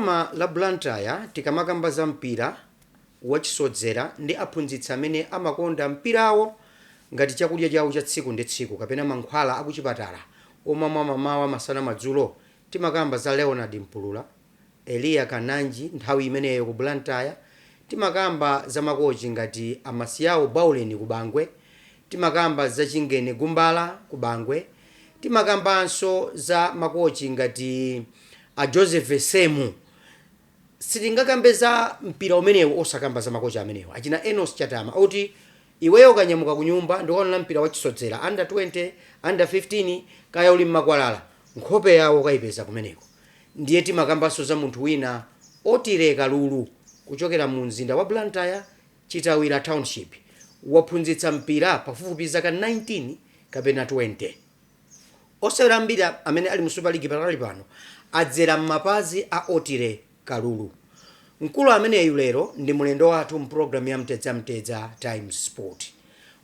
Mboma la Blantyre, tikamakamba za mpira wachisodzera ndi aphunzitsi amene amakonda mpirawo ngati chakudya chawo cha tsiku ndi tsiku kapena mankhwala akuchipatala omamwa mamawa, masana, madzulo, timakamba za Leonard Mpulula, Eliya Kananji nthawi imeneyo ku Blantyre. Timakamba za makochi ngati Amasiyawo Bauleni ku Bangwe, timakamba za Chingene Gumbala ku Bangwe, timakambanso za makochi ngati a Joseph Semu. Sitingakambe za mpira umenewu osakamba za makochi amenewo achina Enos Chatama, oti iweyo ukanyamuka ku nyumba ndikuona mpira wachisodzera under 20, under 15, kaya uli mmakwalala, nkhope yawo ukayipeza kumeneko. Ndiye timakambanso za munthu wina, Otile Kalulu, kuchokera mu mzinda wa Blantyre, Chitawira Township. Waphunzitsa mpira pafupifupi zaka 19 kapena 20. Osewera ambiri amene ali mu Super League pakali pano adzera m'mapazi a Otile Kalulu. Mkulu ameneyu lero ndi mlendo wathu mpulogalamu ya Mtedzamtedza Times Sport.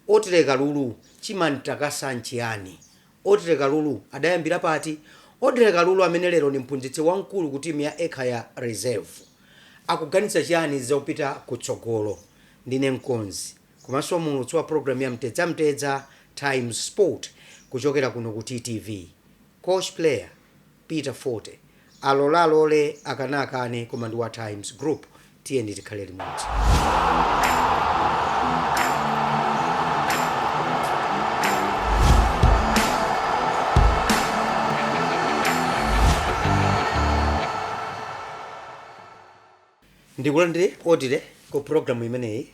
Otile Kalulu, chimantakasa nchiyani? Otile Kalulu adayambira pati? Otile Kalulu amene lero ndi mphunzitsi wamkulu ku timu ya Ekhaya Reserve akuganiza chiyani zopita kutsogolo? Ndine mkonzi komanso muulutsi wa programu ya Mtedzamtedza Times Sport kuchokera kuno ku TTV, coach player Peter Forte. Alolalole akanakane, koma ndi wa Times Group. Tiyeni tikhale limodzi. Ndikulandire, Otile, ku programu imeneyi.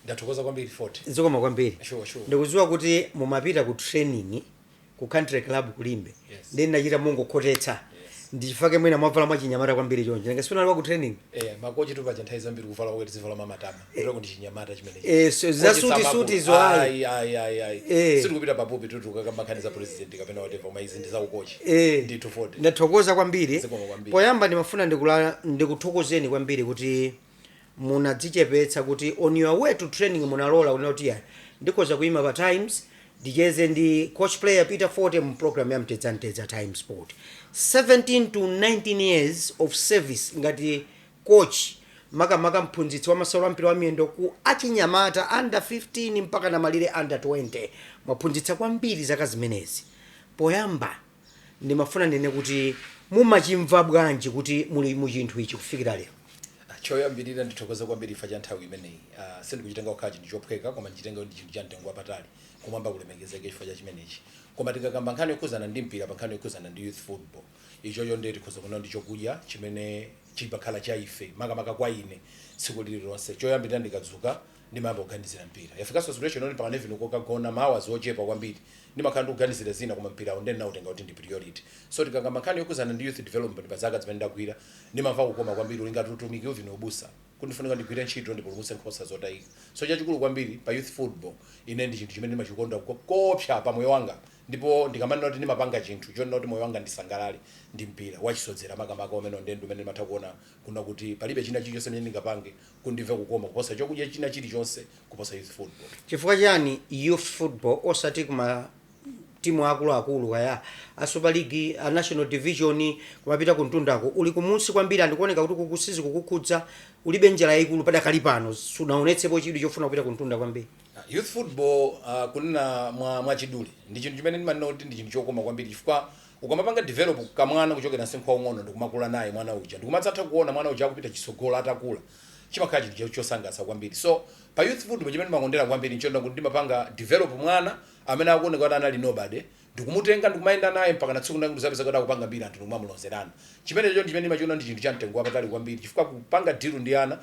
Ndathokoza kwambiri, Forte. Zikoma kwambiri. Sure. Ndikudziwa kuti mumapita ku training ku Country Club kulimbe. Yes. Ndi ndachita mungokhotetsa. Ndichifake mwina mwavala mwachinyamata kwambiri chonje, nanga simunali ku training? Eh, makochi tupaja nthawi zambiri kuvala kwake tizivala mamatama, kutako ndi chinyamata chimenechi. Eh, so za suti suti zo ayi. Ayi, ayi, ayi, ayi. Sitikupita papupi tuti ukakamba nkhani za president kapena whatever, koma izi ndi za ukochi. Ndithu, Forte. Ndathokoza kwambiri. Zikomo kwambiri. Poyamba ndimafuna ndikuthokozeni kwambiri kuti munadzichepetsa kuti on your way to training munalola kunena kuti, "Yayi, ndikhoza kuyima pa Times ndicheze ndi coach player Peter Forte mu program ya Mtedzamtedza Times Sport." 17 to 19 years of service ngati coach, makamaka mphunzitsi wa masewero ampira wa miyendo ku achinyamata under 15 mpaka na malire under 20, mwaphunzitsa kwambiri zaka zimenezi. Poyamba ndimafuna ndine kuti mumachimva bwanji kuti muli mu chinthu ichi kufikira lero? Choyambirira ndithokoze kwambiri ifa cha nthawi imeneyi. Sindikuchitenga kukhala chinthu chophweka, koma ndichitenga kuti chinthu cha mtengo wapatali. Kumwamba kulemekezeke chifukwa cha chimenechi. Koma tikakamba nkhani yokhuzana ndi mpira, pa nkhani yokhuzana ndi youth football, ichocho ndiye tikhoza kuona ndi chokudya chimene chimakhala cha ife, makamaka kwa ine tsiku lililonse. Choyambirira ndikadzuka ndimayamba kuganizira mpira. Yafikanso situation yoti pakane vino kokagona mawa zochepa kwambiri ndimakhala ndikuganizira zina, koma mpirawo ndiye ndinautenga kuti ndi priority. So tikakamba nkhani yokhuzana ndi youth development, pa zaka zimene ndagwira, ndimamva kukoma kwambiri. Uli ngati utumiki uvino ubusa, kundifunika ndigwire ntchito ndipulumutse nkhosa zotayika. So chachikulu kwambiri pa youth football, ine ndi chinthu chimene ndimachikonda kopsa pa moyo wanga. Ndipo ndikamanena kuti ndimapanga chinthu chonena kuti moyo wanga ndisangalale, ndi mpira wachisodzera makamaka umene ndende umene ndimatha kuona kuna kuti palibe china chilichonse chimene ndingapange kundimve kukoma kuposa chokudya china chilichonse, kuposa youth football. Chifukwa chani youth football, osati kuma timu akuluakulu, kaya a Super League, a National Division, kumapita kuntundako? Uli kumunsi kwambiri, andikuoneka kuti kukusizi kukukhudza, ulibe njala yayikulu padakali pano, sunaonetsepo chidwi chofuna kupita kuntunda kwambiri. Youth football, kunena mwachidule, ndi chinthu chimene ndimanena kuti ndi chinthu chokoma kwambiri, chifukwa ukamapanga develop kamwana kuchokera msinkhu waung'ono ndikumakula naye mwana uja, ndikumatsatha kuona mwana uja akupita chitsogolo atakula, chimakhala chinthu chosangalatsa kwambiri. So pa youth football, chimene ndimakondera kwambiri nchonena kuti ndimapanga develop mwana amene akuoneka kuti anali nobody, ndikumutenga ndikumayenda naye mpaka na tsiku ndake ndikuzapeza kuti akupanga mbiri, anthu ndikumamulozerana. Chimenecho ndi chimene ndimachiona ndi chinthu cha mtengo wapatali kwambiri, chifukwa kupanga deal ndi ana,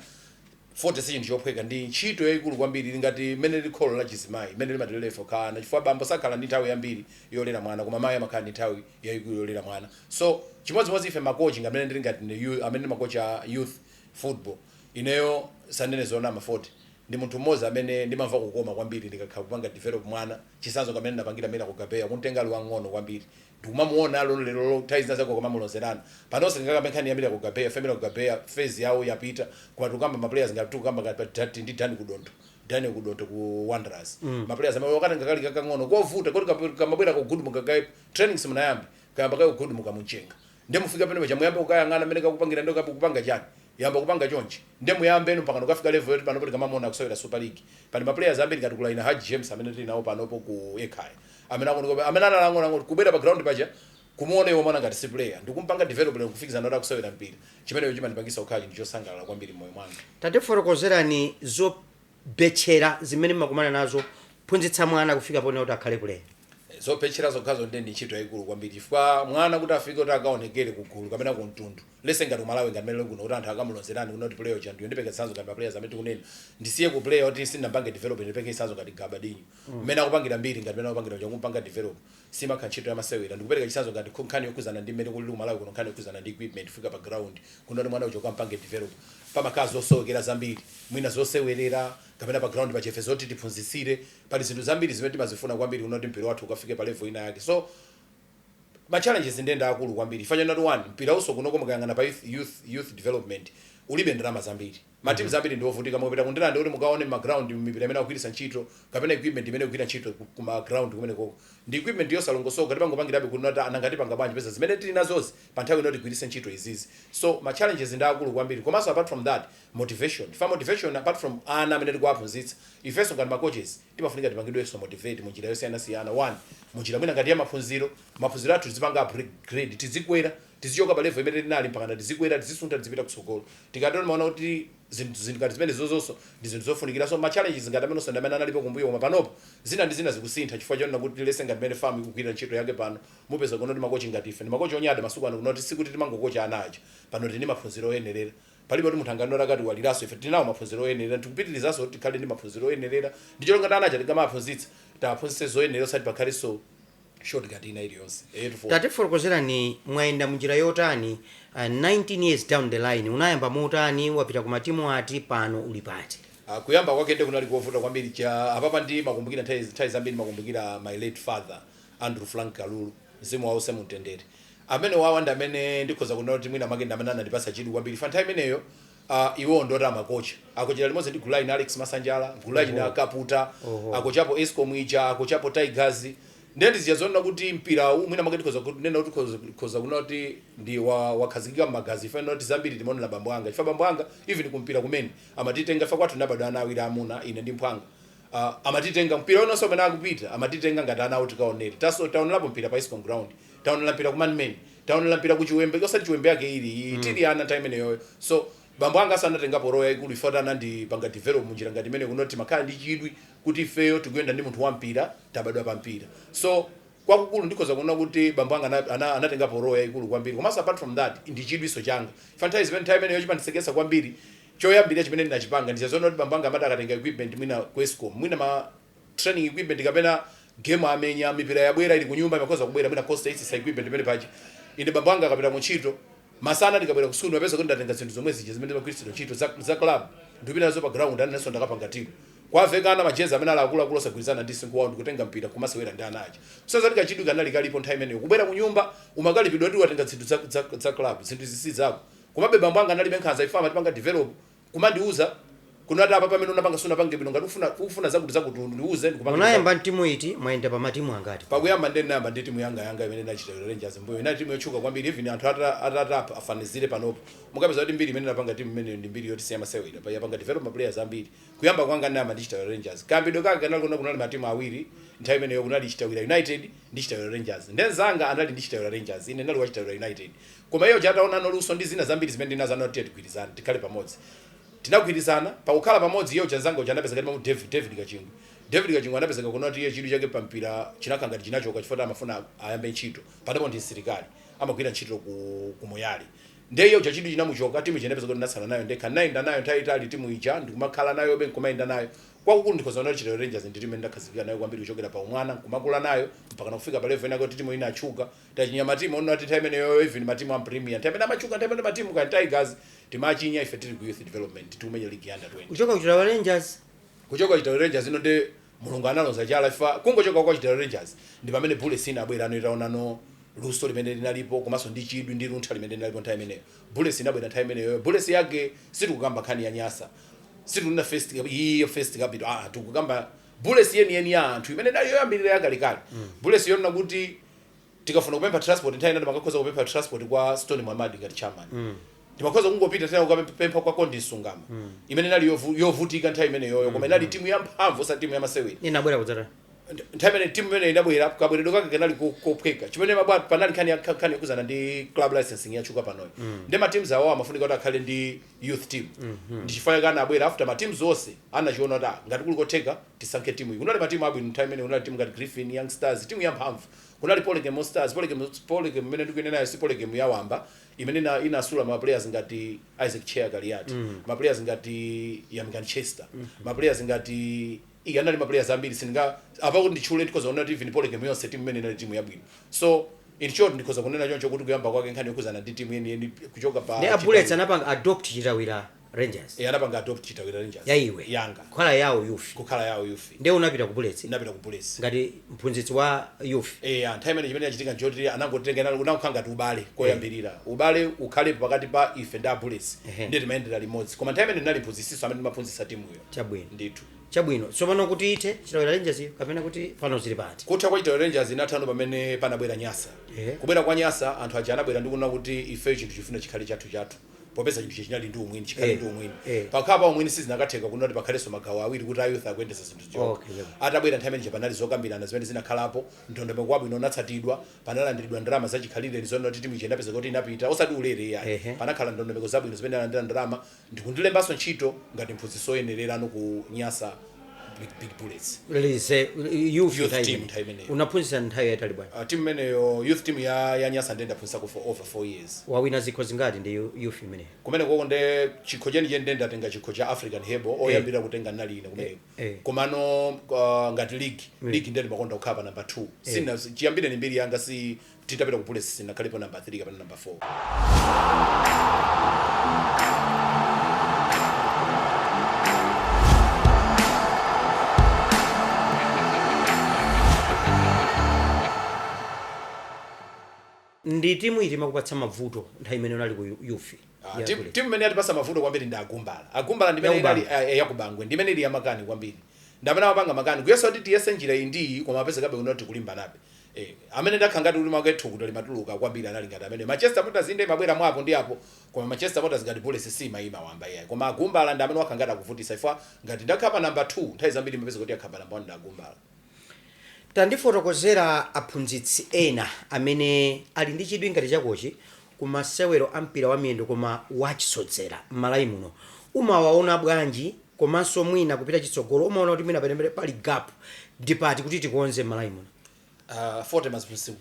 Forte, si chinthu chophweka, ndi ntchito yayikulu kwambiri. Ili ngati mmene lili kholo la chizimayi mmene limatilera ife kukhala, chifukwa bambo sakhala ndi nthawi yambiri yolera mwana, koma mayi amakhala ndi nthawi yayikulu yolera mwana. So chimodzimodzi ife makochi, ngamene ndili ngati amene ndi makochi a youth football, ineyo sandene zonama, Forte, ndi munthu mmodzi amene ndimamva kukoma kwambiri ndikakhala kupanga develop mwana. Chitsanzo, kamene ndapangira amene akugapeya, kuntenga ali wang'ono kwambiri, ndikumamuona alo lero, nthawi zina zako kamamulozerana. Panonse ndingakambe nkhani yambiri akugapeya, family akugapeya, phase yawo yapita, koma tikukamba ma players ngati tikukamba ngati ndi Dani Kudonto, Daniel Kudonto ku Wanderers, ma players amene wakati ngakali kakang'ono kovuta kuti kamabwera ku good mukakaye training simunayambe, kayamba kayo good mukamuchenga. Ndiye mufika pamene paja muyambe kukayang'ana mmene kakupangira, ndo kupanga chani, yamba kupanga chonchi, ndiye muyambenu mpaka ndikafika level yoti panopo tikamamona kusewera Super League. Pali ma players ambiri ngati kulaina Haji James amene tili nawo panopo ku Ekhaya, amene akuoneka, amene analang'ono kubwera pa ground paja, kumuona iwo mwana ngati si player, ndikumpanga develop lero kufikizana kuti akusewera mpira. Chimenecho chimandipangisa kukhala chinthu chosangalala kwambiri mmoyo mwanga. Tatifotokozerani zobetchera zimene mmakumana nazo phunzitsa mwana kufika pone kuti akhale player. Zopetchera zokhazo ndi ntchito yayikulu kwambiri, chifukwa mwana kuti afike kuti akaonekere kugulu kapena kumtundu lese ngati uMalawi ngati mmene kuno, kuti anthu akamulonzerani kuti player uja ndiyo. Ndipeke chitsanzo ngati ma players amene tikunena, ndisiye ku player kuti sindinampange develop, ndipeke chitsanzo ngati Gabadinho mmene akupangira mbiri, ngati mmene akupangira uja, kumpanga develop simakha ntchito yamasewera. Ndikupereka chitsanzo ngati nkhani yokhuzana ndi mmene kulili kuMalawi kuno, nkhani yokhuzana ndi equipment, kufika pa ground kuno kuti mwana uja ukampange develop, pamakhala zosowekera zambiri, mwina zosewerera kapena pa ground pachefe zoti tiphunzitsire. Pali zinthu zambiri zimene timazifuna kwambiri kunoti mpira wathu ukafike pa level ina yake. So ma challenges ndenda akulu kwambiri. Fanya nati one, mpira uso kunoko mukayang'ana pa youth development ulibe ndalama zambiri. Matimu zambiri ndi ovutika. Mukapita kundilande kuti mukaone ma ground, mipira imene akugwiritsa ntchito kapena equipment imene ikugwira ntchito kuma ground kumene koko ndi equipment yosalongosoka. Tipangopangirabe kuti nati anangati panga bwanji pesa zimene tili nazozi pa nthawi ino tigwiritse ntchito izizi. So ma challenges ndi akulu kwambiri. Komanso apart from that, motivation fa motivation, apart from ana amene tikuwaphunzitsa, ifenso ngati ma coaches timafunika tipangidwenso motivate munjira yosiyanasiyana. One, munjira mwina ngati ya maphunziro, maphunziro athu tizipanga upgrade, tizikwera, tizichoka pa level imene tinali mpaka tizikwera, tizisuntha, tizipita kutsogolo. Tikatero timaona kuti zinthu ngati zimene zozonso ndi zinthu zofunikira. So ma challenges ngati amene osanda amene analipo kumbuyo, koma panopo zina ndi zina zikusintha, chifukwa chonena kuti lese ngati mmene FAM ikugwirira ntchito yake pano, mupeza kuno kuti makochi ngati ife ndi makochi onyada masiku ano, kunoti sikuti timangokocha ana aja. Pano tili ndi maphunziro oyenerera, palibe kuti munthu anganora kati waliraso. Ife tinawo maphunziro oyenerera, tikupitirizaso kuti tikhale ndi maphunziro oyenerera. Ndicho ngati ana aja tikamaphunzitsa, taphunzitse zoyenerera, osati pakhalenso shortcut ina iliyonse. Tatifotokozerani, mwayenda munjira yotani 19 years down the line? Unayamba motani? Wapita ku matimu ati? Pano uli pati? Kuyamba kwake ndi kunali kovuta kwambiri. Cha apapa ndi makumbukira nthawi zambiri, makumbukira my late father Andrew Frank Kalulu, mzimu wawo semutendere, amene wawa ndi amene ndikhoza kunena kuti mwina make ndi amene anandipasa chidwi kwambiri. Fa nthawi imeneyo iwo ndoti amakocha, akochera limodzi ndi gulu ina Alex Masanjala, gulu ina Kaputa. Oho. Akochapo Escom ija, akochapo Tigers. Ndiye ndiziya zonena kuti mpirawu mwina make ndikhoza kunena kuti khoza kunena kuti ndi wakhazikika mmagazi. Ife kuti zambiri timaonera bambo anga. Ife bambo anga even kumpira kumene amatitenga, ife kwathu nabadwa ana awiri amuna, ine ndi mphwanga, amatitenga mpira wonse umene akupita, amatitenga ngati ana awo tikaonere. Taso taonerapo mpira pa Escom ground, taonera mpira ku Manmen, taonera mpira ku Chiwembe, osati Chiwembe yake ili tili ana nthawi imeneyoyo. So bambo anga asanatengapo role yaikulu ife anandipanga develop munjira ngati imene kunoti makhala ndi chidwi kuti ifeyo tikuyenda ndi munthu wa mpira, tabadwa pa mpira. So kwakukulu ndikhoza kuona kuti bambo anga anatengapo role yaikulu kwambiri. Komanso apart from that, ndi chidwiso changa. Fa nthawi zimene nthawi imeneyo chimandisekesa kwambiri, choyambirira chimene ndinachipanga ndichazoona kuti bambo anga amati akatenga equipment mwina ku Escom, mwina ma training equipment kapena game amenya, mipira yabwera ili kunyumba, imakhoza kubwera mwina costa isisa equipment imene paja. Ine bambo anga akapita kuntchito masana, ndikabwera ku sukulu mapeza kuti ndatenga zinthu zomwe zija zimene zimagwiritsidwa ntchito za club, ndikupita nazo pa ground. Anenso ndakapanga timu, kwavekana majezi amene ali akuluakulu osagwirizana ndi msinkhu wawo, ndikutenga mpira kumasewera ndi ana aja. Kusazati kachidwi kanali kalipo nthawi imeneyo. Kubwera ku nyumba umakalipidwa kuti watenga zinthu za club, zinthu zisi zako. Komabe bambo anga analibe nkhanza. Ife amatipanga develop, kumandiuza kunati apa pamene unapanga sunapange bwino, ngati ufuna zakuti zakuti ndiuze, ndikupange. Munayamba mtimu iti? Mwayenda pa matimu angati? Pakuyamba ndi ndinayamba ndi timu yanga imene inachita Rangers mbuyo. Inali timu yotchuka kwambiri, even anthu atatapa afanizire panopo, mukapeza kuti mbiri imene inapanga timu imeneyo ndi mbiri yoti siyamasewera pa yapanga develop ma players ambiri. Kuyamba kwanga ndinayamba ndi Chitawira Rangers. Kayambidwe kake kanali kuna kunali matimu awiri nthawi imeneyo, kunali Chitawira United ndi Chitawira Rangers. Ndenzanga anali ndi Chitawira Rangers, ine ndinali wa Chitawira United. Koma iyo chataona luso ndi zina zambiri zimene ndinazo, anati tigwirizane, tikhale pamodzi. Tinagwirizana. Pakukhala pamodzi, iyo chanzanga uja anapezeka timamu David Kachingwe. David Kachingwe anapezeka kuna kuti iye chidwi chake pampira chinakhala ngati chinachoka, chifukwa amafuna ayambe ntchito. Panopo ndi msilikali, amagwira ntchito ku Moyale. Ndiye iye uja chidwi chinamuchoka, timu ija inapeza kuti ndinatsala nayo ndekha. Ndinayenda nayo nthawi itali timu ija, ndikumakhala nayo be, nkumayenda nayo. Kwakukulu ndikhoza kuona kuti Chitawira Rangers ndi timu imene ndakhazikika nayo kwambiri kuchokera pa umwana, nkumakula nayo mpaka nakufika pa level inake kuti timu ina atchuka. Tachinya matimu ono ati nthawi imeneyo, even matimu a Premier nthawi imene amatchuka, nthawi imene matimu ka Tigers timachinya ife tili ku youth development, tikumenya league ya under 20. Kuchoka kuchitawira Rangers? Kuchoka Chitawira Rangers ino ndi Mulungu analonza chala ifa. Kungochoka kwa Chitawira Rangers ndi pamene Bullets inabwera. Ano itaonano luso limene linalipo komanso ndi chidwi ndi luntha limene linalipo nthawi imeneyo, Bullets inabwera nthawi imeneyo. Bullets yake sitikukamba nkhani ya Nyasa, sitikunena first iyo, first capital, ah, tikukamba Bullets yeniyeni ya anthu imene inali yoyambirira yakalekale. Bullets yonena kuti Tikafuna kupempha transport, nthawi ina timakakhoza kupempha transport kwa Stone Mwamadi ngati chairman. Timakhoza kungopita tena kukapempha kwa Kondi Sungama, imene inali yovutika nthawi imeneyoyo, koma inali timu yamphamvu, osati timu yamasewera. Inabwera kudzata? Nthawi imene timu imene inabwera, kabweredwe kake kanali kophweka. Chimene mabwa panali nkhani yokuzana ndi club licensing yachuka panoyo, ndi ma teams awo amafunika kuti akhale ndi youth team. Ndi chifukwa chake anabwera after ma teams onse anachiona kuti, ah, ngati kuli kotheka tisankhe timu iyi. Kunali matimu abwino nthawi imene. Kunali timu ngati Griffin Young Stars, timu yamphamvu. Kunali Polycam Stars. Polycam imene ndikuyenenayo si Polycam yawamba imene inasula ma players ngati Isaac Chair Galiati, ma players ngati Yamikan Chester, ma players ngati iyi. Anali ma players ambiri, sindinga apa kuti nditchule. Ndikhoza kunena kuti even Polycam yonse, timu imene inali timu yabwino. So in short, ndikhoza kunena choncho kuti kuyamba kwake nkhani yokhuzana ndi timu yeniyeni kuchoka pa Ndi a Bullets anapanga adopt Chitawira Rangers? Eh, anapanga adopt Chitawira Rangers. Ya iwe? Yanga. Kukhala yawo youth? Kukhala yawo youth. Ndiye unapita ku Bullets? Ndinapita ku Bullets. Ngati mphunzitsi wa youth? Eh, nthawi imene chimene chachitika nchoti anangotenga, unakukhala ngati ubale koyambirira, ubale ukhale pakati pa ife ndi a Bullets. Ndiye timayendera limodzi, koma nthawi imene ndinali mphunzitsiso amene ndimaphunzitsa timuyo. Chabwino. Ndithu. Chabwino. Tsopano kuti ithe Chitawira Rangers iyo, kapena kuti pano zili pati? Kutha kwa Chitawira Rangers inathano pamene panabwera Nyasa. Kubwera kwa Nyasa, anthu aja anabwera ndikuona kuti ife chinthu chifuna chikhale chathu chathu, popeza chinthu chinali ndi umwini, chikhale ndi umwini. Pakhala pa umwini sizinakatheka kunena kuti pakhalenso magawo awiri kuti a youth akuyendesa zinthu zokha. Atabwera nthawi imene panali zokambirana zimene zinakhalapo, ndondomeko wabwino unatsatidwa, panalandiridwa ndalama zachikhalire zona kuti timu ija inapeza kuti inapita osati ulere iyayi. Panakhala ndondomeko zabwino zimene analandira ndalama ndikundilembanso ntchito ngati mphunzitsi oyenererano ku Nyasa Big Bullets. Lize youth? Youth nthawi team imene. Nthawi imeneyo. Unaphunzitsa nthawi yayitali bwanji? Timu imeneyo, youth team ya Nyasa, ndiye ndaphunzitsako for over 4 years. Wawina zikho zingati ndi youth imeneyo? Kumene koko nde chikho chenicheni nde ndatenga chikho cha African Herbal, oyambira kutenga nali ine kumeneko. Komano ngati league ndiye ndimakonda kukhala pa number 2. Sina chiyambire ni mbiri yanga, si titapita ku Bullets sinakhalepo number 3 kapena number 4. Ndi timu iti imakupatsa mavuto nthawi imene unali ku youth Ah, ya Bullets? Timu imene yatipasa mavuto kwambiri ndi Agumbala. Agumbala ndimene Yakubangwe. inali yakubangwe, ndimene ili yamakani kwambiri, ndamene amapanga makani kuyesa kuti tiyese njira iyi ndiyi, koma apezekabe kunoti kulimbanabe. Amene ndakhala ngati kuti makethu kuti limatuluka kwambiri anali ngati amene Manchester Motors inde imabwera mwapo ndi apo, koma Manchester Motors ngati Bullets si imayima wamba iyayi. Koma Agumbala ndi amene wakhala ngati akuvutisa ifwa ngati ndakhala pa number 2, nthawi zambiri imapeza kuti yakhala pa number 1 ndi Agumbala. Tandifotokozera aphunzitsi ena amene ali ndi chidwi ngati chakochi ku masewero a mpira wa miyendo koma wachisodzera m'Malawi muno, umawaona bwanji? Komanso mwina kupita chitsogolo, umaona kuti mwina pamene pali gap ndi pati kuti tikonze m'Malawi muno? Forte maphunzitsi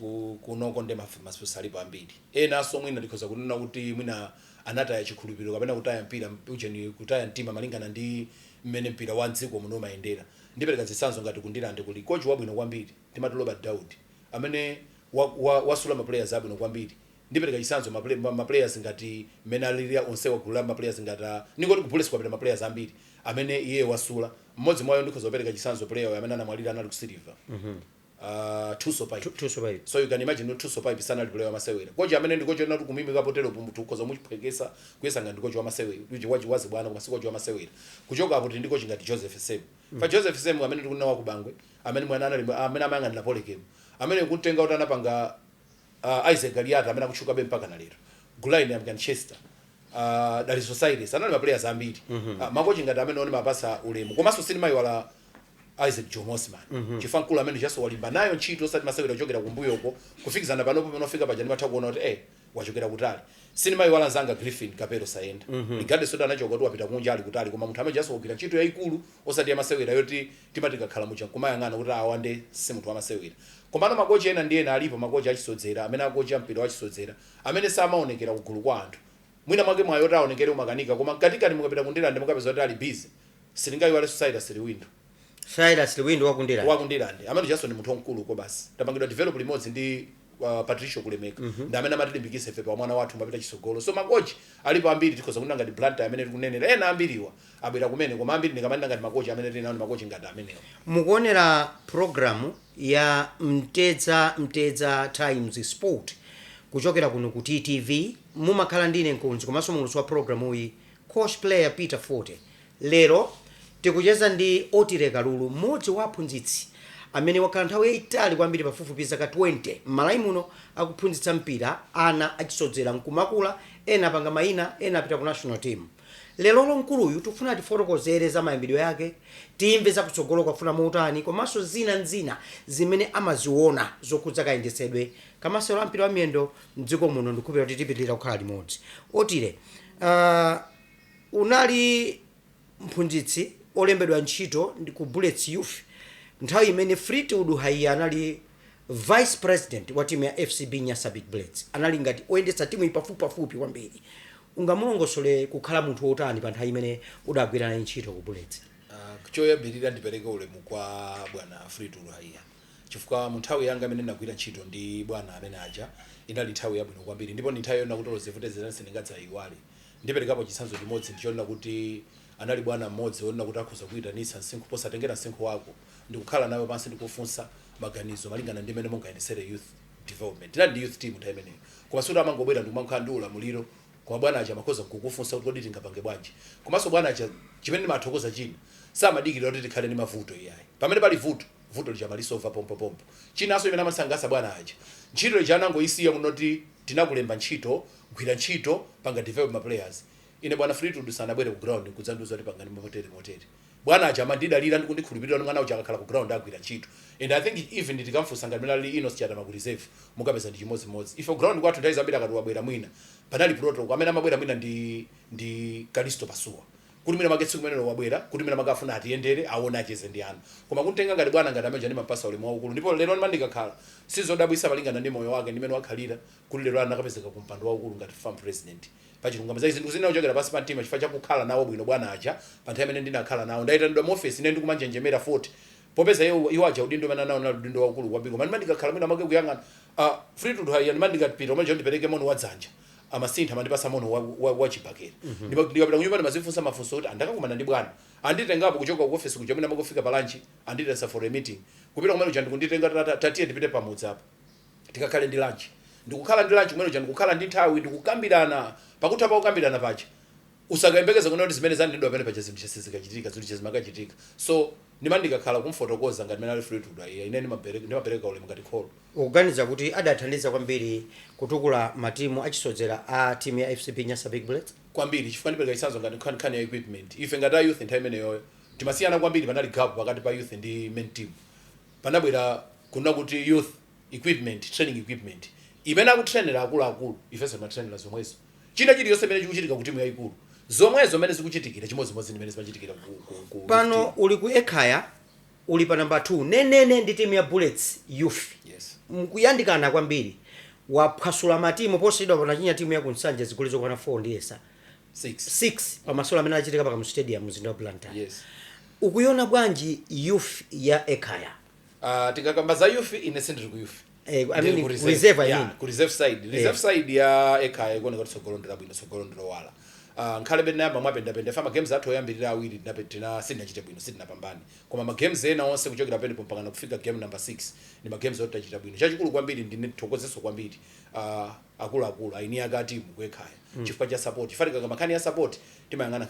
kunoko ndi maphunzitsi alipo ambiri. Enanso mwina ndikhoza kunena kuti mwina anataya chikhulupiriro kapena kutaya mpira ujeni, kutaya mtima malingana ndi mmene mpira wa mdziko muno umayendera. Ndipereka zitsanzo ngati kundilande kuli coach wabwino kwambiri, timati Robert Daud, amene wasula ma players abwino kwambiri. Ndipereka chitsanzo ma players ngati mmene alili onse wagulu la ma players ngati ningoti ku Bullets kwapita ma players ambiri amene iye wasula. Mmodzi mwayo ndikhoza kupereka chitsanzo, player amene anamwalira, anali ku Silver, Tuso Pipe. Tuso Pipe. So you can imagine no Tuso Pipe sanali player wamasewera. Kocha amene ndi kocha nati kumimika potero munthu ukhoza muchiphwekesa kuyesa ngati kocha wamasewera uji wachi wazi bwana, koma si kocha wamasewera. Kuchoka apo ndi kocha ngati Joseph Sem fa Joseph Sem amene ndikunena wa kubangwe, amene mwana anali amene amayang'anira Polycam, amene kutenga kuti anapanga Isaac Galiata amene akutchukabe mpaka na lero, Gulaini Amgan Chester, Dali Societies, anali ma players ambiri. Makochi ngati amene one mapasa ulemu, komanso sindimayiwala Isaac Jomosman, chifukwa mkulu amene chaso walimba nayo ntchito osati masewera kuchokera kumbuyoko kufikizana panopo pamene wafika paja, ndimatha kuona kuti wachokera kutali. Sindimayiwala nzanga Griffin Kapero Sayenda, regardless kuti anachoka kuti wapita kunja, ali kutali, koma munthu amene chaso wagwira ntchito yayikulu osati yamasewera yoti timati kakhala muja nkumayang'ana kuti awa nde si munthu wamasewera. Komano makochi ena ndi ena alipo, makochi achisodzera amene akochi mpira wachisodzera amene samaonekera kugulu kwa anthu, mwina mwake mwayo kuti aonekere umakanika, koma mkatikati mukapita kundilande mukapeza kuti ali busy. Sitingayiwale Society Siliwindo. Silas Liwindo wakundira? Wakundilande amene chaso ndi munthu wamkulu ko basi. Tapangidwa develop limodzi ndi Patricio Kulemeka, ndi amene amatilimbikitsa ife pa mwana wathu mapita chisogolo. So makochi alipo ambiri, tikhoza kunena ngati Blantyre amene tikunenera, ena ambiriwa abwera kumene, koma ambiri ndikamanena ngati makochi amene tili nawo ndi makochi ngati amenewo. Mukuonera programu ya Mtedza, Mtedza Times Sport, kuchokera kuno ku TTV. Mumakhala ndine mkonzi komanso muulutsi wa programu iyi, coach player Peter Forte. Lero tikucheza ndi Otile Kalulu, mmodzi wa aphunzitsi Amene wakhala nthawi yayitali kwambiri, pafupifupi zaka 20 m'Malawi muno, akuphunzitsa mpira ana achisodzera nkumakula, ena apanga mayina, ena apita ku national team. Lero mkuluyu tikufuna tifotokozere za mayambidwe yake, timve za kutsogolo kwafuna muutani, komanso zina nzina zimene amaziona zokhudza kayendetsedwe kamasewero a mpira wa miyendo mdziko muno. Ndikukhulupirira kuti tipitirira kukhala limodzi. Otile, unali mphunzitsi olembedwa ntchito ndi ku Bullets Youth nthawi imene Fleetwood Haiya anali vice president wa timu ya FCB Nyasa Big Bullets, anali ngati oyendetsa timu iyi pafupipafupi kwambiri. Ungamulongosole kukhala munthu wotani pa nthawi imene udagwira naye ntchito ku Bullets? Choyambirira ndipereke ulemu kwa bwana Fleetwood Haiya, chifukwa mu nthawi yanga imene ndinagwira ntchito ndi bwana amene aja inali nthawi yabwino kwambiri, ndipo ndi nthawi yona kuti zivute zina sindingadzayiwale. Ndiperekapo chitsanzo chimodzi, ndichonena kuti anali bwana mmodzi wonena kuti akhoza kuyitanitsa msinkhu, posatengera msinkhu wako, ndikukhala nawe pansi ndikufunsa maganizo malingana ndi mmene mungayendesere youth development. Tinali ndi youth team nthawi imeneyo, koma suti amangobwera ndikumakhala ndi ulamuliro, koma bwana aja amakhoza kukufunsa kuti kodi tingapange bwanji. Komanso bwana aja, chimene ndimathokoza china, samadikirira kuti tikhale ndi mavuto iyayi. Pamene pali vuto, vuto lija amalisova pompopompo. Chinanso imene amasangalatsa, bwana aja ntchito ija anangoyisiya kunoti tinakulemba ntchito, gwira ntchito, panga develop ma players. Ine bwana Fleetwood sanabwere ku ground kudzandiuza kuti pangani motere motere. Bwana aja amandidalira ndi kundikhulupirira kuti mwana uja akakhala ku ground agwira ntchito. And I think even tikamfunsa ngati mene ali Enos Chatama ku reserve, mukapeza ndi chimodzimodzi. Ife ku ground kwathu nthawi zambiri akati wabwera, mwina panali protocol, amene amabwera mwina ndi Kalisto Pasuwa, kuti mwina make tsiku limenelo wabwera, kuti mwina make afuna atiyendere, aone, acheze ndi ana. Koma kuntenga ngati bwana ngati amene ndimapasa ulemu waukulu. Ndipo lero ndimandikakhala sizodabwisa malingana ndi moyo wake ndimene wakhalira, kuti lero anakapezeka ku mpando waukulu ngati FAM president. Pachilungamo, za zinthu zina kuchokera pansi pa mtima, chifukwa chakukhala nawo bwino bwana aja. Pa nthawi imene ndinakhala nawo, ndayitanidwa mu office ine ndikumanjenjemera 40, popeza iwo aja udindo umene anawo nali udindo waukulu kwambiri. Koma ndimandikakhala mwina make kuyang'ana Fleetwood Haiya, ndimandikapita umene ndipereke moni wa dzanja, amasintha amandipasa moni wa chibakera. Ndikapita kunyumba ndimazifunsa mafunso kuti andakakumana ndi bwana, anditengapo kuchoka ku office kuja, mwina makufika pa lunch, anditesa for a meeting, kupita kumene kuja ndikunditenga, tatiye tipite pamudzi apo tikakhale ndi lunch. Ndikukhala ndi lunch kumene kuja, ndikukhala ndi nthawi, ndikukambirana. Pakutha pa kukambirana paja, usakayembekeze kuona kuti zimene zanenedwa pamene paja zinthu zikachitika, zinthu zimakachitika. So ndimandikakhala kumfotokoza ngati mene ali Fleetwood Haiya, ine ndimapereka ulemu ngati kholo. Ukuganiza kuti adathandiza kwambiri kutukula matimu achisodzera a timu ya FCB Nyasa Big Bullets? Kwambiri, chifukwa ndipereka chitsanzo ngati nkhani ya equipment. Ife ngati a youth nthawi imeneyoyo timasiyana kwambiri, panali gap pakati pa youth ndi main team. Panabwera kuna kuti youth equipment, training equipment imene akutrainera akuluakulu, ifenso timatrainera zomwezo. China chiliyonse imene chikuchitika ku timu yayikulu, zomwezo zimene zikuchitikira, chimodzimodzi ndimene zimachitikira ku youth Pano team. uli ku Ekhaya, uli pa namba 2 nenene ndi timu ya Bullets Youth. Yes. Mkuyandikana kwambiri, waphwasula matimu. Posachedwa panachinya timu ya kunsanja zigoli zokwana 4 ndiyesa 6. 6 pamasewero amene achitika pa Kamuzu Stadium, mzinda wa Blantyre. Yes. Ukuiona bwanji youth ya Ekhaya? Tikakamba za youth, ine sindiri ku youth. I Ndiri mean, ku reserve, I yeah, mean. Ku reserve side, reserve side ya Ekhaya ikuoneka kuti tsogolo ndilabwino, tsogolo ndilowala. Nkhale nayamba mwapendapenda fa ma games athu oyambirira awiri tina sindinachite bwino, sitinapambane, koma ma games ena onse kuchokera penepo mpakana kufika game number 6 ndi ma games oti tachita bwino. Chachikulu kwambiri, ndine thokozeso kwambiri akuluakulu aini ake a timu ku Ekhaya chifukwa cha support. Chifukwa tikakamba nkhani ya support, timayang'ana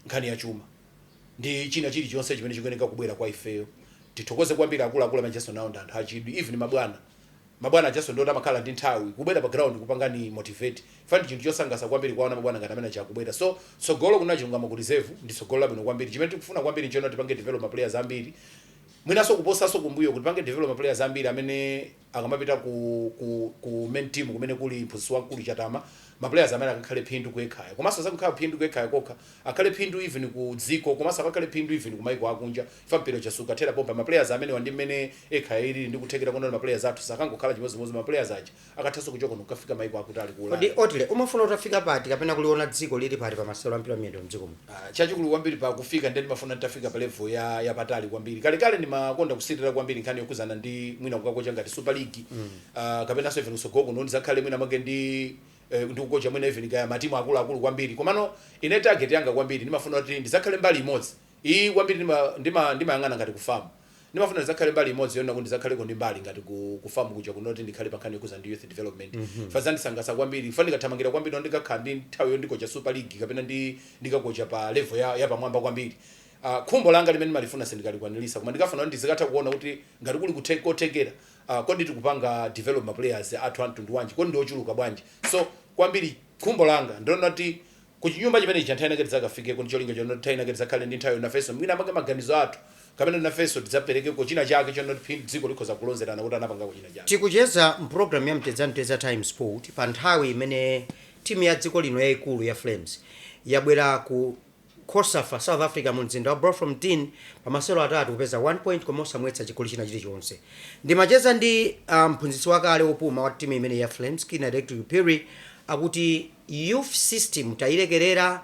nkhani ya chuma ndi china chilichonse chimene chikuyeneka kubwera kwa ifeyo. Tithokoze kwambiri akuluakulu amene jason nawo ndi anthu achidwi. Even mabwana ajaso ndoti amakhala ndi nthawi kubwera pa ground kupangani motivate fani, chinthu chosangalatsa kwambiri kwaona mabwana ngati amene achakubwera. So tsogolo kuna chilungamo ku reserve ndi tsogolo labwino kwambiri. Chimene tikufuna kwambiri nchona tipange develop ma players ambiri, mwinanso kuposanso kumbuyo, kuti pange develop ma players ambiri amene akamapita ku main team kumene kuli mphunzitsi wamkulu Chatama, ma players amene akakhale phindu ku Ekhaya, komanso sakukhala phindu ku Ekhaya kokha, akhale phindu even ku dziko, komanso akakhale phindu even ku maiko akunja. Ifa mpira chasuka thera pompa, ma players amene wandi mmene Ekhaya ilili ndi kuthekera kuona ma players athu sakangokhala chimodzimodzi, ma players aja akathanso kuchoka kukafika maiko akutali ku Kodi Ulaya. Otile, umafuna utafika pati kapena kuliona dziko lili pati pa masewero a mpira wa miyendo mdziko muno? Chachikulu kwambiri pakufika, ndiye ndimafuna nditafika pa level ya patali kwambiri. Kalekale ndimakonda kusitirira kwambiri nkhani yokhuzana ndi mwina kukakocha ngati Super League, kapenanso even kusogoko ndo ndizakhale mwina mwake ndi kukocha mwina even kaya matimu akuluakulu kwambiri. Komano ine target yanga kwambiri ndimafuna kuti ndizakhale mbali imodzi iyi kwambiri ndimayang'ana ngati ku FAM. Ndimafuna ndizakhale mbali imodzi yona kuti ndizakhaleko ndi mbali ngati ku FAM kuja, kunoti ndikhale pa nkhani yokhuza ndi youth development. Fa zandisangalatsa kwambiri. Fa ndikathamangira kwambiri, ndikakhala ndi nthawi yondikocha Super League kapena ndikakocha pa level ya pamwamba kwambiri. Khumbo langa limene malifuna sindikalikwanirisa, koma ndikafuna kuti ndizikatha kuona kuti ngati kuli kothekera, kodi tikupanga develop ma players athu amtundu wanji, kodi ndi ochuluka bwanji? So kwambiri khumbo langa ndiona kuti kuchinyumba chimene ichi nthawi inake tidzakafikeko, ndi cholinga chonoti nthawi inake tidzakhale ndi nthawi nafenso mwina amange maganizo athu, kapena nafenso tidzaperekeko china chake chonoti dziko likhoza kulonzerana kuti anapangako china chake. Tikucheza mpulogalamu ya Mtedza Mtedza Time Sport pa nthawi imene timu ya dziko lino yayikulu ya Flames yabwera ku COSAFA South Africa mu mzinda wa Bloemfontein pa masewero atatu, kupeza 1 point koma osamwetsa chigoli china chilichonse. Ndimacheza ndi mphunzitsi wakale wopuma wa timu imene ya Flames, Kina Electric Phiri, akuti youth system tayilekerera,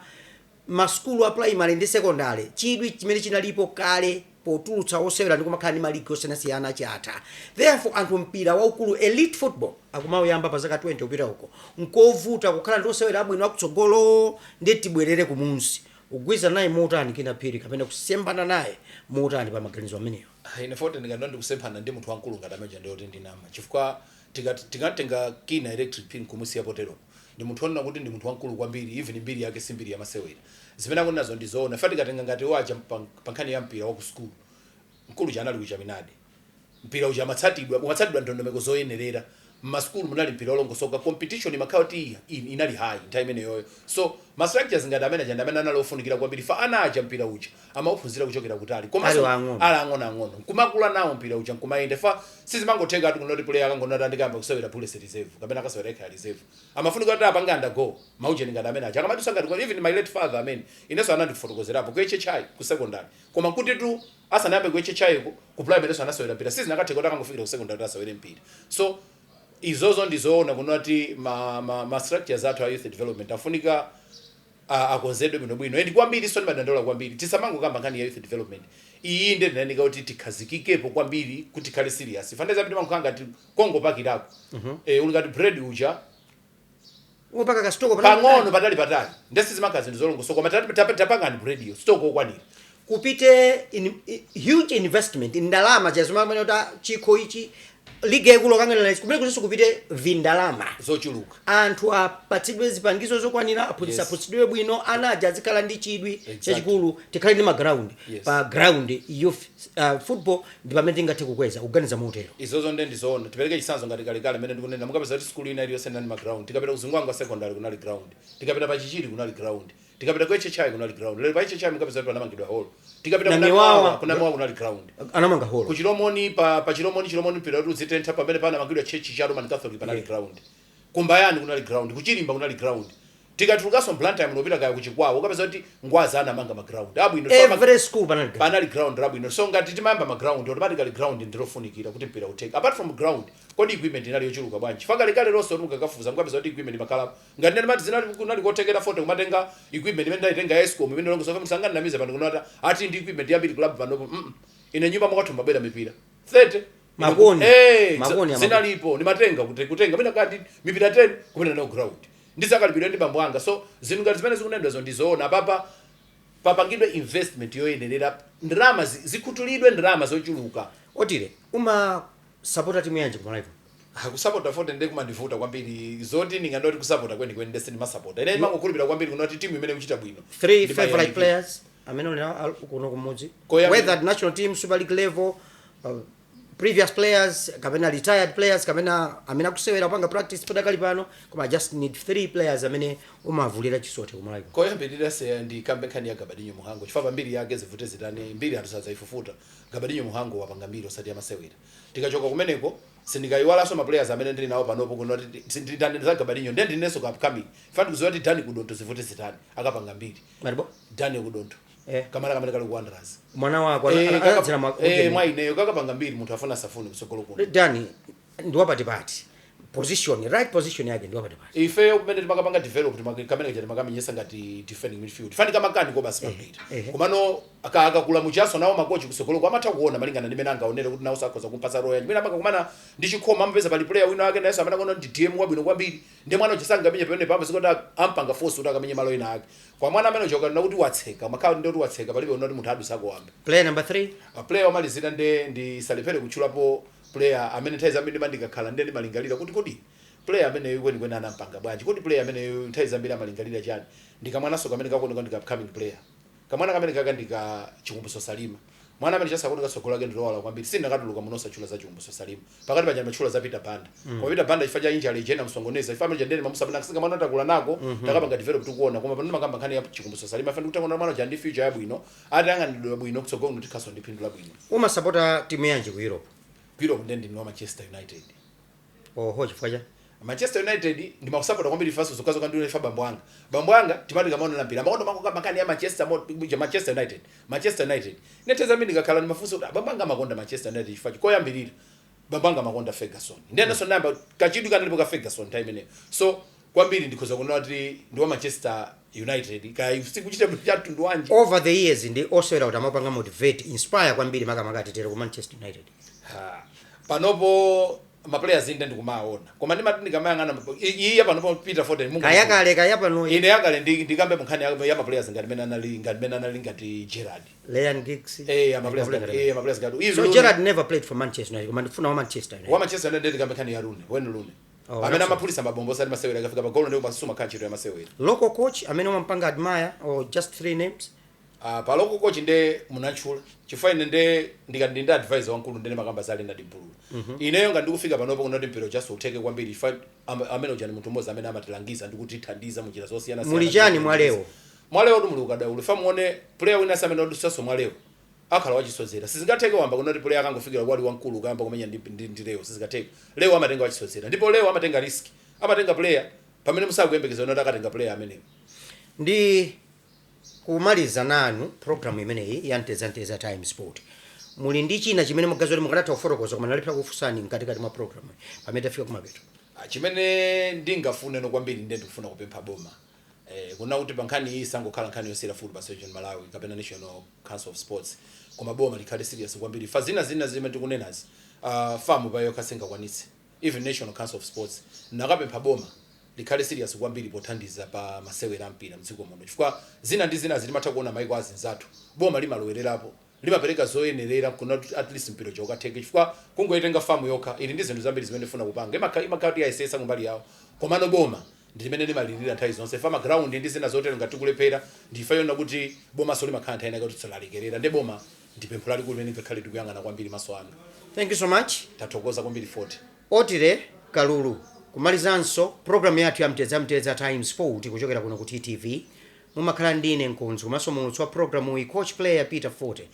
masukulu a primary ndi secondary, chidwi chimene chinalipo kale potulutsa osewera ndi kumakhala ndi maligi osiyanasiyana chatha. Therefore anthu mpira waukulu, elite football, akumauyamba pa zaka 20 kupita uko, nkovuta kukhala ndi osewera abwino akutsogolo. Ndi tibwerere kumunsi, ugwiza naye motani Kina Phiri, kapena kusembana naye motani pa maganizo amenewo? Ine forte ndikandoti ndikusemphana ndi munthu wamkulu ngati amene ndiyoti ndinama, chifukwa tikatenga Kina Electric Phiri kumusiya poteropo, ndi munthu onena kuti ndi munthu wamkulu kwambiri, even mbiri yake si mbiri yamasewera. Zimene akunazo ndizoona. Fa tikatenga ngati waja pa nkhani ya mpira wa ku sukulu, mkulu chanali kuchaminade, mpira uja amatsatidwa, umatsatidwa ndondomeko zoyenerera. Mmasukulu munali mpira olongosoka, competition imakhala kuti inali high nthawi imeneyoyo. So ma structures ngati amene aja ndi amene anali ofunikira kwambiri. Fa ana aja mpira uja amauphunzira kuchokera kutali. Ali ang'ono. Ali ang'onoang'ono nkumakula nawo mpira uja nkumayenda. Fa sizimangotheka ati kunoti player akangonoti andikamba kusewera Bullets reserve kapena akasewera Ekhaya reserve, amafunika kuti apange undergo maujeni ngati amene aja akamati ngati even my late father amene inenso anandifotokozerapo ku HHI ku secondary, koma kuti tu asanayambe ku HHI ku primary so anasewera mpira, sizinakatheka kuti akangofikira ku secondary kuti asewere mpira. So izozo ndizoona kunoti ma structures athu a youth development afunika akonzedwe bwinobwino. And kwambiri so ndimadandaula kwambiri, tisamangokamba nkhani ya youth development iyi, nde tinayeneka kuti tikhazikikepo kwambiri kuti tikhale serious. Fandeza piti mankhanga ngati kongopakirako, uli ngati bread uja. Umapaka kasitoko. Pang'ono patali patali, ndesi zimakhala zinthu zolongosoka, koma tapangani bread iyo stock okwanira. Kupite huge investment, ndalama chazimamene kuti chikho ichi, ligi yaikulu kang'anira ichi, kumene kuzinso kupite vindalama zochuluka. Anthu apatsidwe zipangizo zokwanira, aphunzitsi aphunzitsidwe bwino, ana aja azikhala ndi chidwi chachikulu, tikhale ndi ma ground. Pa ground youth football ndi pamene tingathe kukweza, kuganiza motero. Izozo nde ndizoona. Tipereke chitsanzo ngati kalekale mmene ndikunena, mukapeza kuti skulu ina iliyonse inali ma ground. Tikapita kuzingwangwa Secondary kunali ground, tikapita pa Chichiri kunali ground, tikapita ku HHI kunali ground. Lero pa HHI mukapeza kuti panamangidwa hall. Tikapita Na kuna Miwawa. Miwawa, kuna Miwawa kunali ground. Anamanga hall. Ku Chilomoni, pa Chilomoni, Chilomoni mpira kuti uzitentha, pamene panamangidwa church cha Roman Catholic panali ground. Kumbayani kunali ground, kuchilimba kunali ground. Tikatulukanso Blantyre munopita kaya kuchikwawa, ukapeza kuti Ngwazi anamanga ma ground abwino. So Every school panali ground. Panali ground labwino. So ngati timayamba ma ground, automatically ground ndilofunikira kuti mpira uteke. Apart from ground, kodi equipment inali yochuluka bwanji? Fakalekale lonse kuti mukakafufuza mukapeza kuti equipment imakhala ngati nene mati zinali, kunali kothekera forte kumatenga equipment imene ndayitenga ya Escom imene longosoka. Musanganamize pano kunota ati ndi equipment yambiri club panopo. Ine nyumba mwakathu mabwera mipira 30. Makoni. Makoni zinalipo, ndimatenga kuti kutenga mina kati mipira 10 kupita nayo ground, ndizakalipidwa ndi bambo anga. So zinthu ngati zimene zikunenedwazo ndizoona. Papa papangidwe investment yoyenerera, ndalama zikhutulidwe, ndalama zochuluka. Otile, uma sapota timu yanji kumalawi? Kusapota forte ndi kumandivuta kwambiri. Zoti ndingandoti kusapota kwenikweni, ndese ndimasapota ine, ndimangokhulupirira kwambiri kunoti timu imene ikuchita bwino Three ndimayamikira. favorite players amene uli nawo kuno kumudzi, whether at national team, Super League level, previous players kapena retired players kapena amene akusewera, kupanga practice padakali pano, koma I just need three players amene umavulira chisote kumalawi. Koyambirira se ndikambe nkhani ya Gabadinho Muhango, chifukwa mbiri yake zivute zitane, mbiri anthu sadzayifufuta. Gabadinho Muhango wapanga mbiri osati yamasewera. Tikachoka kumeneko, sindikayiwalanso ma players amene ndili nawo panopo kunoti nditane za Gabadinho, ndiye ndinenso ka upcoming fani kuziwa kuti Dani Kudonto, zivute zitane, akapanga mbiri. Maribo. Daniel Kudonto. Kamala kamene kali ku Wanderers. Mwana wako anadzera mwa ineyo kakapanga mbiri, munthu afuna asafune, kutsogolo kuno. Dani ndiwapatipati position, right position yake ndiwapatipati? Ifeyo kumene timakapanga develop kamene kaja timakamenyesa ngati defending midfield, fani kamakani ko basi papita. Komano akakula muchaso nawo makochi kusogoloko amatha kuona malingana ndi mene angaonere kuti nawo sakhoza kumpasa roya imene amakakumana ndi chikhoma, amapeza pali player wina wake nayenso amene akuona ndi DM wabwino kwambiri, ndi mwana uja sangamenye pamene pamwe sikuti ampanga force kuti akamenye malo ena ake. Kwa mwana amene uja ukanena kuti watseka, makhala ndi kuti watseka, palibe unoti munthu adusako wambe. Player number 3? A player omalizira nde ndisalephere kutchulapo player amene nthawi zambiri ndimandikakhala nde ndimalingalira kuti kodi player ameneyo kwenikweni anampanga bwanji, kodi player ameneyo nthawi zambiri amalingalira chani? Ndikamwananso kamene kakuoneka ndi upcoming player. Kamwana kamene kaka ndika Chikumbuso Salima, mwana amene chasakuoneka tsogolo lake ndilowala kwambiri. Sindakatuluka munosachula za Chikumbuso Salima. Pakati paja ndimachula za Peter Banda, koma Peter Banda chifukwa cha injury ijena msongoneza ife amene chandene mamusabana kusinga mwana atakula nako takapanga develop tikuona. Koma pano makamba nkhani ya Chikumbuso Salima, ife ndikutangoona mwana uja ndi future yabwino, atayang'anidwa bwino kutsogolo kuti tikhaso ndi phindu labwino. Umasapota timu yanji ku Europe? Ku Europe ndiye ndine wa Manchester United. Oho, chifukwa cha? Manchester United ndimakusapota kwambiri faso zokazoka ndione fa bambo anga. Bambo anga timati kamaona mpira amakondo mango kama ya Manchester ja Manchester United, Manchester United. Neteza mimi ndikakhala ndimafunsa kuti bambo anga amakonda Manchester United chifukwa koyambirira bambo anga amakonda Ferguson. Ndiye naso namba kachidwi kanalipo ka Ferguson time imeneyo. So kwambiri ndikhoza kuona kuti ndi wa Manchester United kaya sikuchita cha mtundu wanji. Over the years ndi osewera kuti amapanga motivate, inspire kwambiri, makamaka titero ku Manchester United? Ha. Panopo maplayers inde ndikumaona, koma ndimati ndikamayang'ana iye panopo Peter Foden Kaya kale, kaya pano. Ine yakale ndikambe munkhani ya maplayers ngati mene anali, ngati mene anali ngati Gerrard. Ryan Giggs. Ama players ngati ama players ngati So Gerrard never played for Manchester United, koma ndifuna wa Manchester United. Wa Manchester United ndikambe nkhani ya Rooney, Wayne Rooney, Oh, amene amaphulisa mabombo osati masewera, akafika pa golo ndipo pasuma kha ntchito ya masewera. Local coach amene umampanga admire, or just three names? Pa local coach nde munantchula chifukwa ine nde ndikati ndi advisor wankulu ndene makamba za Leonard Mpulula. Ineyo nga ndikufika panopo kunati mpira just uteke kwambiri chifukwa amene uja ni munthu mmodzi amene amatilangiza ndi kutithandiza munjira zosiyana. Muli chani mwalewo? Mwalewo ndi muli ukadaulo fa muone player wina amene odusaso mwalewo akhala wachisozera. Sizingatheke wamba kunati player akangofikira wali wamkulu kuyamba kumenya ndi leo, sizingatheke. Leo amatenga wachisozera ndipo leo amatenga risk, amatenga player pamene musakuyembekeza unati akatenga player ameneyo. Ndi kumaliza nanu programu imeneyi ya Mtezamteza Time Sport, muli ndi china chimene mugazi kuti mukanatha kufotokoza koma nalipira kufunsani mkatikati mwa programu pamene tafika kumapeto? Chimene ndingafune no kwambiri ndiye ndikufuna kupempha boma kuna kuti pa nkhani iyi isangokhala nkhani yosiyira Football Association Malawi kapena National Council of Sports, koma boma likhale serious kwambiri fa zina zina zimene tikunenazi. FAM payo singakwanitse, even National Council of Sports. Nakapempha boma likhale serious kwambiri pothandiza pa masewera ampira mdziko muno, chifukwa zina ndi zina zitimatha kuona maiko azinzathu boma limalowererapo, limapereka zoyenerera kuna kuti at least mpira ukatheke, chifukwa kungoitenga FAM yokha ili ndi zinthu zambiri zimene ifuna kupanga, imakhala kuti yayesesa kumbali yawo, komano boma ndi limene limalirira nthawi zonse fa maground ndi zina zotero ngati tikulephera. Ndifa yona kuti bomaso limakhala nthawi inake kuti tisalalekerera ndi boma. Ndi pempho lalikulu limene ngakhale tikuyang'ana kwambiri maso anga. Thank you so much. Tathokoza kwambiri 40. Otile Kalulu, kumalizanso programu yathu ya Mtedza Mtedza Time Sport kuchokera kuno ku TTV. Mumakhala ndine mkonzi komanso muulutsi wa programu iyi, coach player Peter Forte.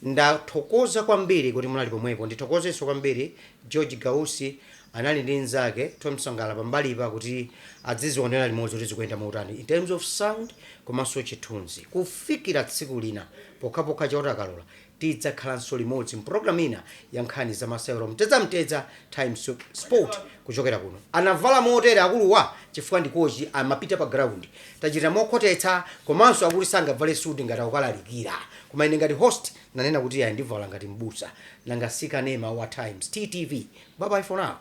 Ndathokoza kwambiri kuti munali pomwepo. Ndithokozenso kwambiri George Gausi, anali ndi nzake Tom Sangala pambalipa kuti adzizionera limodzi kuti zikuyenda motani in terms of sound komanso chithunzi. Kufikira tsiku lina, pokhapokha Chauta akalola, tidzakhalanso limodzi mpulogalamu ina ya nkhani za masewero, Mtedzamtedza Time Sport kuchokera kuno. Anavala motere akuluwa chifukwa ndi kochi, amapita pa ground. Tachita mokhotetsa, komanso akuti sangavale suti ngati akukalalikira, koma ine ngati host nanena kuti ayi, ndivala ngati mbusa, nanga sikanema wa Times TTV. Bye bye for now.